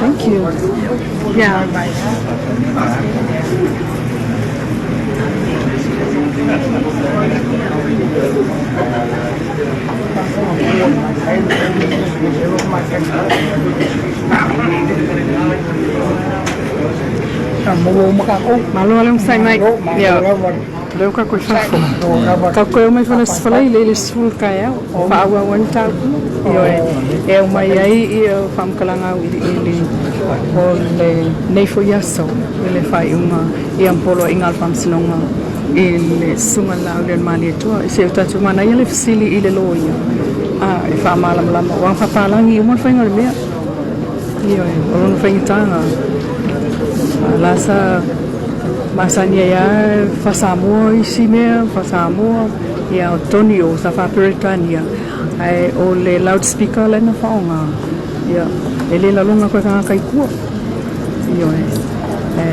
Thank you. Yeah. Malo le sai mai. Ia. Leu ka koe fafo. Ka koe o mai fana sfalai le le sful ka iau. Fa aua wan tau. Io e. E au mai ai ia whamkalanga au ili ili o le nei fo iaso i le whai unga i ampolo i ngal whamsinonga i le sunga lau le mali e toa. Se o tatu mana ia le fisili i le loia. A e wha malamalama. Wang whapalangi o whainga le mea. Io e. O lona whaingatanga. La sa masani ia fa-Samoa isi mea, fa-Samoa, ia o toni o sa fa-Peretania. Ai o le loudspeaker le na whaonga. Ia, e le lalonga koe ka kai kua. Io e. E,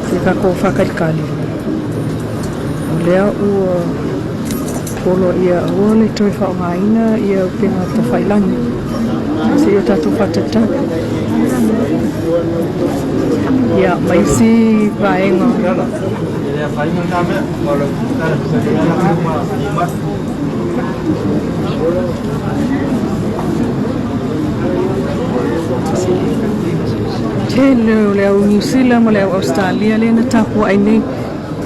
se ka ko whakalikali. O lea ua polo ia ua le toi whaongaina ia o penga ta whailangi. Se ia tātou whatatau. Ia, mai si vaenga. Tele o le au New Zealand ma le au Australia le na tapu ai nei.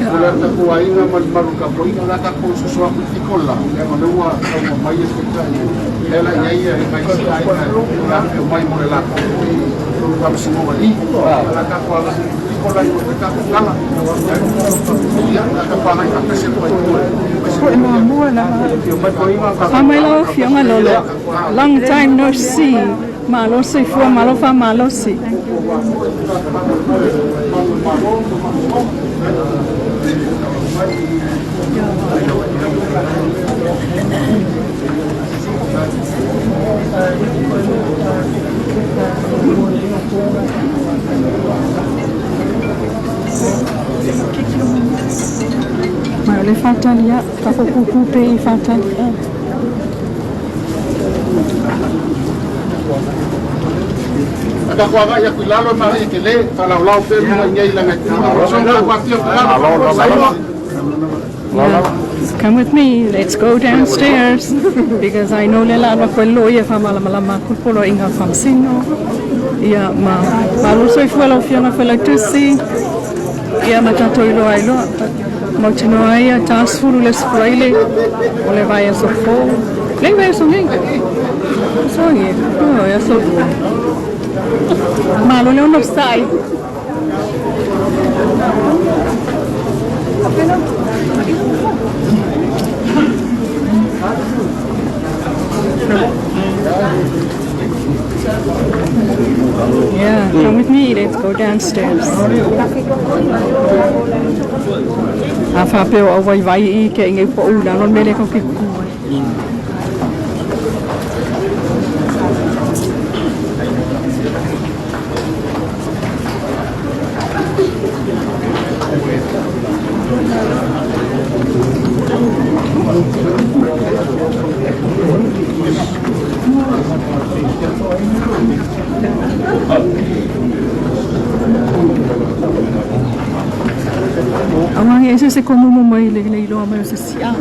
O le tapuaiga ma le malu tapuaiga la tatou soso aku i tikola leaga o lea ua taua mai e peitai lea la iai e mai isi aiga e afifio mai mo le latou foi faamasinoga i la tatou agai i tikola i o tatou tala ia la tatou agai faatasi atu ai Ko e mamua lava. Fa mai lau afioga Lolo. Long time no see. Malo soifua, malo faamalosi. Ma o le faatali a, tatou kūkū pea i faatali a. A tatou agai atu i lalo e manaia tele faalaolao pea luga i nei laga e tu afio atu lalo Samoa. Yeah. Come with me, let's go downstairs because I know lela alua koe lo ia whamalamalama kulpolo inga whamsino. Ia ma malo soifua lau afioga Failautusi. Ia ma tatou iloa ai loa. Mautinoa ai ia 40 le aso Faraile o le vaiaso fou. Le vaiaso nei. Aso agi. Oh, e aso lua. Malo le onosai. Yeah, come with me, let's go downstairs. A faapea o au vaivai i ke inga i po u lalo le mea lea kau ke kuku ai. Aua e ese se komomo mai le le iloa mai o se sia.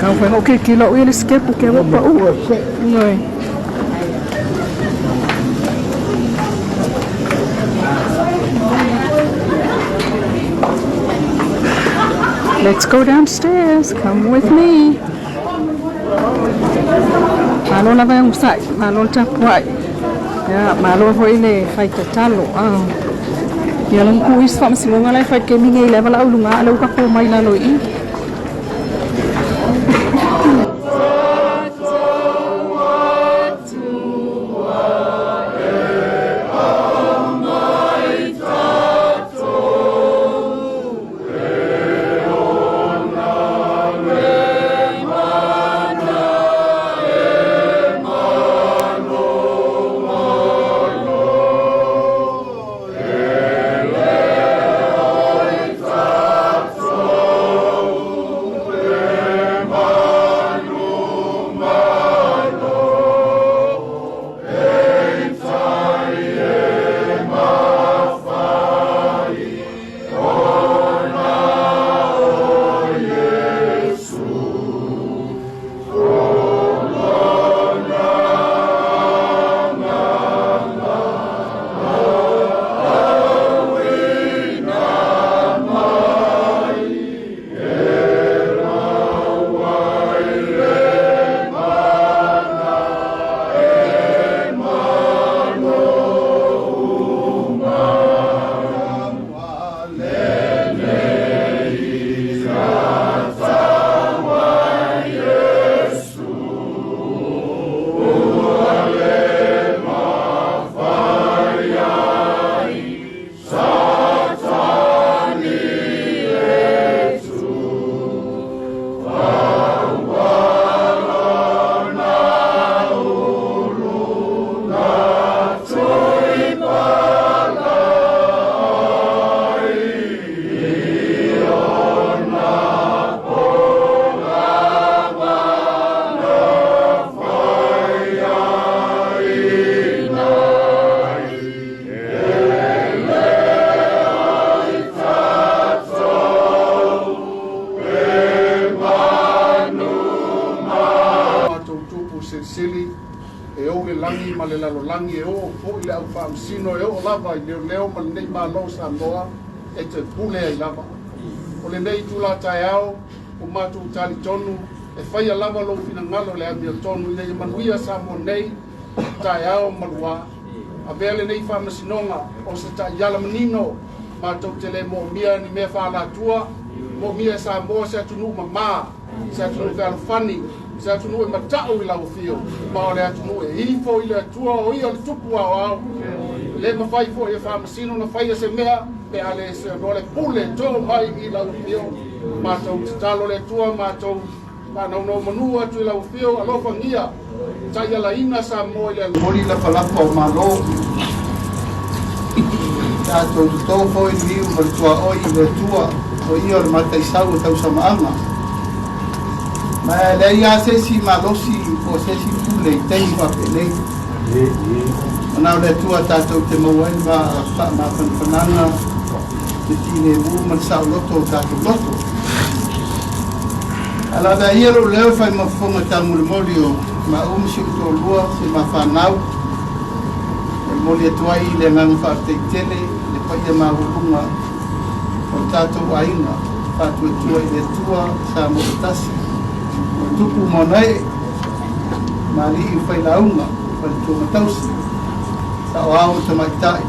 Kau whai hoki ki lau ia le skepu ke wapa u. Ioe. Let's go downstairs. Come with me. Malo lava e onosai, malo le tapuai. Ia, malo foi le fai tatalo. Ah. Ia lang ku is faamasinoga la e fai ke mingi i le ava lau luga a le uka ko mai lalo i i. le lalolagi e oo foi le au faamasino e oo lava i leoleo ma lenei Malo o Samoa e te pule ai lava. O lenei itulā taeao ua matou talitonu e faia lava lou finagalo i le amiotonu ina ia manuia Samoa nei, taeao ma luā. Avea lenei faamasinoga o se taiala manino matou te le moomia ni mea faalatua, moomia e Samoa se atunuu mamā, se atunuu fealofani, se atunuu e mata'u i lau afio, ma o le atunuu e ifo i le Atua o ia o le Tupu aoao. E le mafai foi e faamasino na faia se mea pe a le seanoa le pule to mai i lau afio. Matou tatalo le Atua, matou faanonomanu atu i lau afio, alofagia taialaina Samoa i le Moli lapalapa o Malo, tatou toto foi le liu ma le tuaoi i le Atua, o ia o le mataisau o tausamaaga. Ma e leai lava se isi malosi po o se isi pule i taimi faapenei. Ona o le Atua tatou te maua ai le faamafanafanaga, le tineimu ma le saoloto o tatou loto. Ae lavea ia lou leo e fai ma fofoga taumolimoli o maau ma si ou toalua, si mafanau, e momoli atu ai le agaga faafetai tele i le paia maualuga o le tatou aiga faatuatua i le Atua Samoa tasi, o le tupu ma ona ee, ma alii o failauga, faletua ma tausi, saoao ma tamaitai,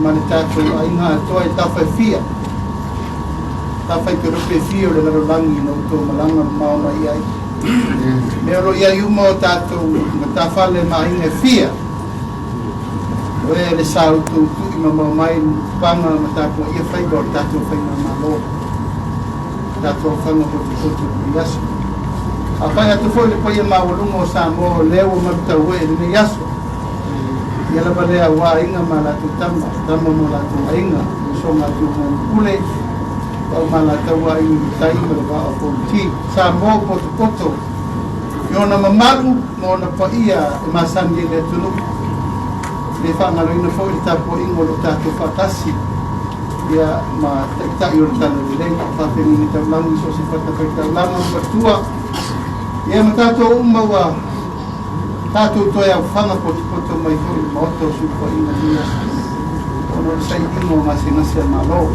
ma le tatou aiga atoa e tafa e fia, tafa i pelope e fia o le lalolagi na outou malaga mamao mai ai. Mea o lo o i ai uma o tatou matafale ma aiga e fia, o e le sa outou tui mamao mai paga ma tapuaia faiva o le tatou faigamalo, tatou aofaga potopoto i lenei aso. A fai atu foi le paia maualuga o Samoa o lea ua malutauee i lenei aso, ia lava lea aua aiga ma latou tama, tama ma latou aiga, usoga a Tumua ma Pule, Pau ma latou aiga i tai ma le vaa o Fonoti. Samoa o potopoto i ona mamalu ma ona paia e masani ai le atunuu. E le faagaloina foi le tapuaiga o lo o tatou faatasi ia ma taitai o le Talalelei, faafeagaiga taulagi i so o se fatafaitaulaga ma faletua, ia ma tatou uma ua tatou toe aofaga potopoto mai foi i le Maota o Sulufaiga i lenei aso ona o le sailiga o gasegase a Malo.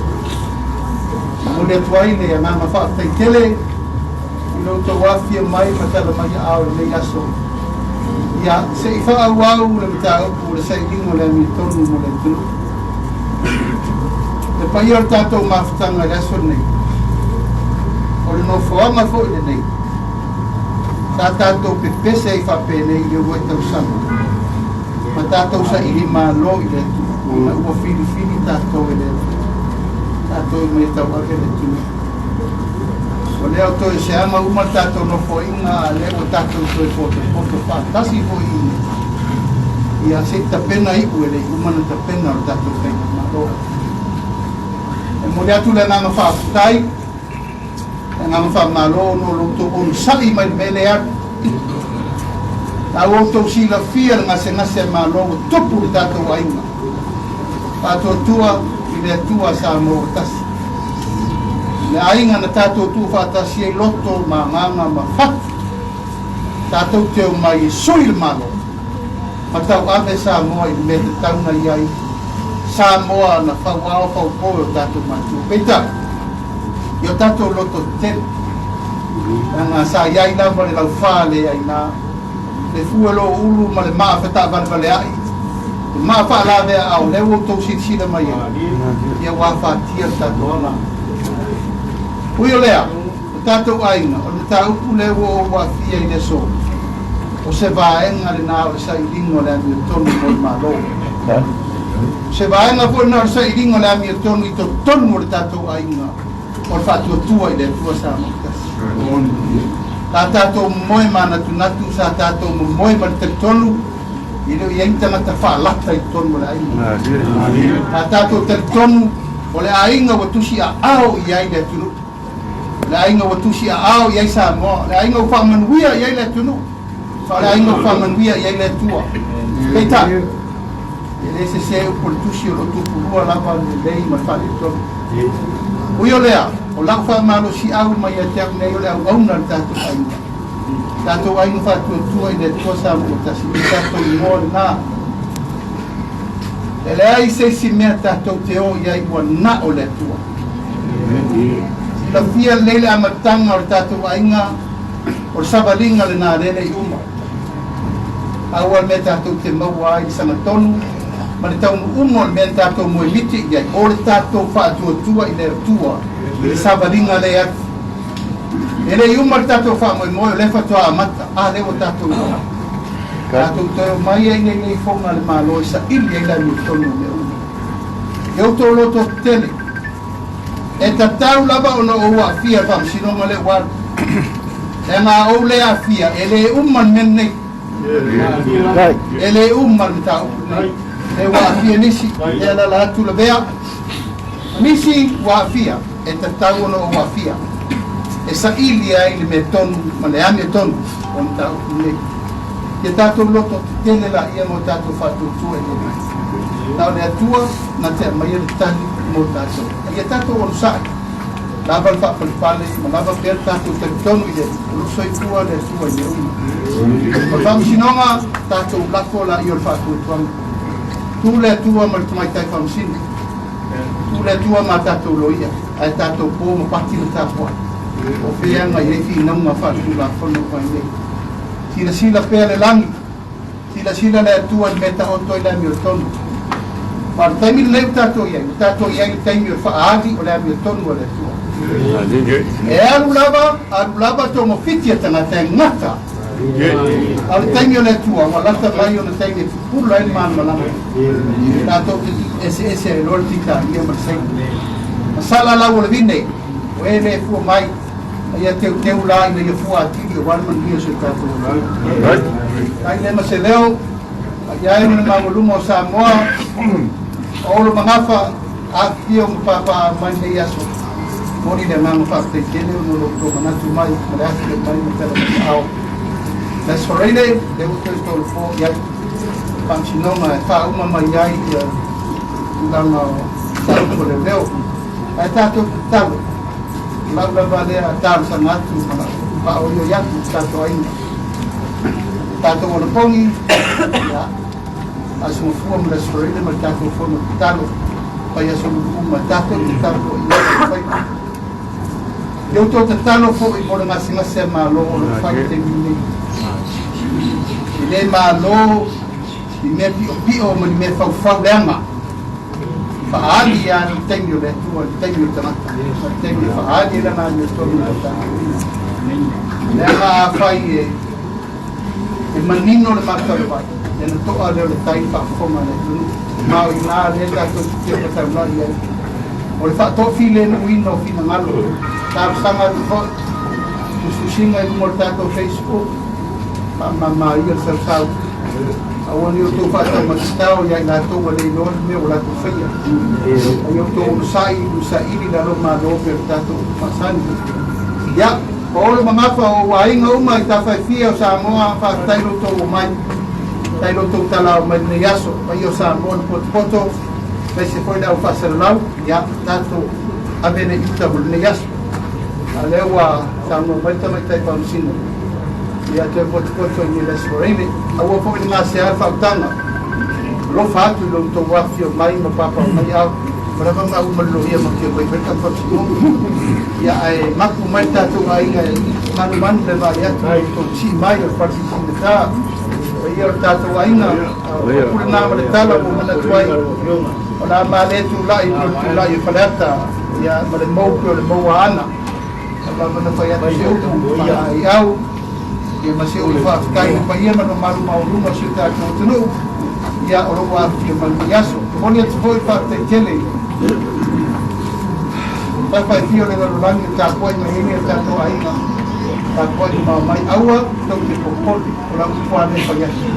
E momoli atu ai le agaga faafetai tele i lo outou afifio mai ma tala mai aao i lenei aso. Ia, se i faaauau le mataupu o le sailiga o le amiotonu mo le atunuu. Le paia o le tatou mafutaga i le aso lenei, o le nofoaga foi lenei sa tatou pepese ai faapenei i le uluai tausaga ma tatou saili malo i le Atua, ina ua filifili tatou e le Atua, tatou e omai e tauave le atunuu. O lea o toe seaga uma le tatou nofoaiga, a lea ua tatou toe potopoto faatasi foi i ia se i tapena iu e le i uma ona tapena o le tatou faigamalo. E momoli atu le agaga faafetai, le agaga faamalo ona o lo outou onosai mai le mea lea alu. La ua outou silafia le gasegase a Malo ua tupu i le tatou aiga. Faatuatua i le Atua Samoa ua tasi. Le aiga na tatou tuufaatasi ai loto ma agaga ma fatu, tatou te omai e sui le Malo ma tauave Samoa i le mea tatau na i ai Samoa na fauao faupo e o tatou matua. Peitai, i o tatou loto tetele, leaga sa i ai lava le laufā le aina, le fue loulu ma le maa fetaavalevaleaʻi, le maa faalaveaao, lea ua outou silasila mai ai, ia ua afatia le tatou agaga. Ui o lea, o tatou aiga, o le mataupu lea ua ou aafia i le aso, o se vaega lena o le sailiga o le amiotonu mo le Malo. O se vaega foi lena o le sailiga o le amiotonu i totonu o le tatou aiga, o le faatuatua i le Atua Samoa tasi. Sa tatou momoe manatunatu, sa tatou momoe ma le talitonu, e le o i ai ni tagata faalata i totonu o le aiga. Sa tatou talitonu o le aiga ua tusi aao i ai le atunuu, le aiga ua tusi aao i ai Samoa, le aiga ua faamanuia i ai le atunuu, o le aiga ua faamanuia i ai le Atua. Peitai, e le sese upu o le tusi o lo o tupulua lava le lelei ma le faaletonu. Ui o lea, o lau faamalosiau mai ia te au nei o le auauna a le tatou aiga. Tatou aiga faatuatua i le Atua Samoa tasi, o le tatou igoa lena. E leai se isi mea tatou te o i ai ua na o le Atua. Silafia lelei le amataga o le tatou aiga, o le savaliga lena lea e le i uma. Pau lava le mea tatou te maua ai le sagatonu ma le taunuuga o le mea na tatou moemiti i ai, o le tatou faatuatua i le Atua i le savaliga lea e alu. E le i uma le tatou faamoemoe, o lea faatoa amata, a lea ua tatou iloa. Tatou toe omai ai nei nei foga a le Malo e saili ai le amiotonu o mea uma. I outou loto tetele, e tatau lava ona ou aafia i le faamasinoga lea ua alu. Leaga a ou le aafia, e le uma le mea lenei. E le uma le mataupu lenei. Lea ua aafia nisi, lea e alaala atu Lavea. O nisi ua aafia, e tatau ona ou aafia e saili ai le mea tonu ma le amiotonu o le mataupu lenei. Ia tatou loto tetele laia ma o tatou faatuatua i le Alii. Na o le Atua na te aumaia le tali mo tatou. A ia tatou onosai, lava le faapalepale ma lava pea le tatou talitonu i le Alii, o lo o soifua le Atua i mea uma. O le faamasinoga, tatou lafo laia o le faatuatuaga. Tu le Atua ma le Tamaitai Faamasino. Tu le Atua ma a tatou loia, ae tatou po ma pati ma tapuai. O fea e agai ai finauga faaletulafono o fai nei? Silasila pea le lagi, silasila le Atua i le mea taoto ai le amiotonu. Ma o le taimi lenei ua tatou i ai, ua tatou i ai i le taimi o le faaali o le amiotonu a le Atua. E alu lava, alu lava togafiti a tagata e gata. A o le taimi o le Atua, ua lata mai ona taimi e pupula ai le malamalama. Tatou te eseese ai loa le titalia ma le saina. Masala lau o le vine, o e le fua mai, a ia teuteu la ina ia fua atili aua le manuia o si o tatou atunuu. Ai lea ma se leo, a ia ai ma le maualuga o Samoa, o Olo Magafa, afifio ma papaaao mai lenei aso. Momoli le agaga faafetai tele ona o lo outou manatu mai ma le afifio mai ma tala mai aao. Le Aso Faraile, lea ua toe tolopo i ai faamasinoga e faauma mai ai ia tulaga o mataupu o leoleo. Ae tatou tatalo, o lau lava lea talosaga atu ma lau faaoioi atu i tatou aiga, tatou anapogi, ia, Aso Gafua ma le Aso Faraile ma le tatou fono tatalo, fai aso lulu uma, tatou tatalo foi i le faiva. Ia outou tatalo foi mo le gasegase a Malo o lo o fai i le taimi lenei. E le malo ni mea piopio ma ni mea faufau leaga. Faaali lava le taimi o le Atua, le taimi o le tagata, ma le taimi e faaali ai lana amiotonu i lo tatou. Leaga afai e E manino le matau ai, le na to'a lea o le tai i le faafofoga a le atunuu, ma o i ina lea tatou te fia taulai ai. O le faatoafilenuuina o finagalo, talosaga atu foi, tusitusiga i luga o le tatou Facebook, faamama ia le sausau. Aua ne i outou faataumatatao ia i latou ua le iloa le mea ua latou faia. A ia outou onosai, saili lalo malo pei o le tatou upu masani. Ia, O Olo ma Gafa, o ou aiga uma i tafa e fia o Samoa, faafetai lo outou omai. Faafetai lo outou talao mai lenei aso. Paia o Samoa na potopoto, aemaise foi le au faasalalau, ia, tatou ave le uta mo lenei aso. A o lea ua saunoa mai le Tamaitai Faamasino, ia toe potopoto i le Aso Faraile. Aua foi le gasea le faautaga. Alofa atu i lo outou afifio mai ma papau mai au. Ua lava maua ma le loia ma afio mai foi le Faamasinoga. Ia ae mapu mai le tatou aiga e manumanu le vaai atu i tou sii mai o le falesisigata. O ia o le tatou aiga, o le upu lena ma le tala ua manatu ai, o le a ma le tulai pei o le tulai o Faleata, ia ma le mou pei o le mou a Ana. Ua lava ona fai atu se upu faaiau, ia ma se upu faafetai i le paia ma le mamalu maualuga o si o tatou atunuu, ia o lo o afifio mai lenei aso. E momoli atu foi le faafetai tele i faefaefia o le lalolagi o tapuai mai ai o tatou aiga, tapuai mamao mai. Aua tou te popole, o lau upu lava lea e fai atu.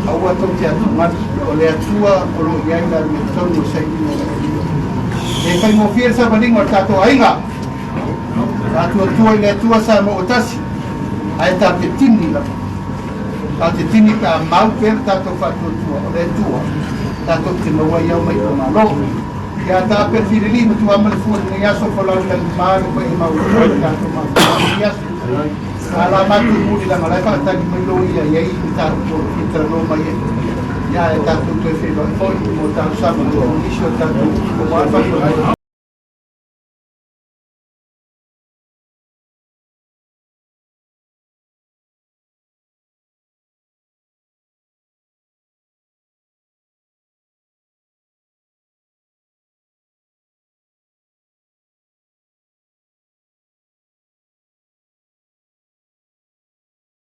Aua tou te atugalu, o le Atua o lo o i ai le amiotonu o le sailiga o le Alii. E faigofie le savaliga o le tatou aiga. Faatuatua i le Atua Samoa ua tasi, ae tatou te tini lava. Tatou te tini pe a mau pea le tatou faatuatua o le Atua, tatou te maua ai ao mai itumalo. Ia taape le filili ma tuama le fua i lenei aso, folau i lagima le paia maualuga o le tatou mafutaga i lenei aso. A la matou muli leaga o la e faatali mai loia e i ai mataupu o lo o fia talanoa mai ai. Ia ae tatou toe feiloai foi mo talosaga mo nisi o tatou aua le faamoemoe.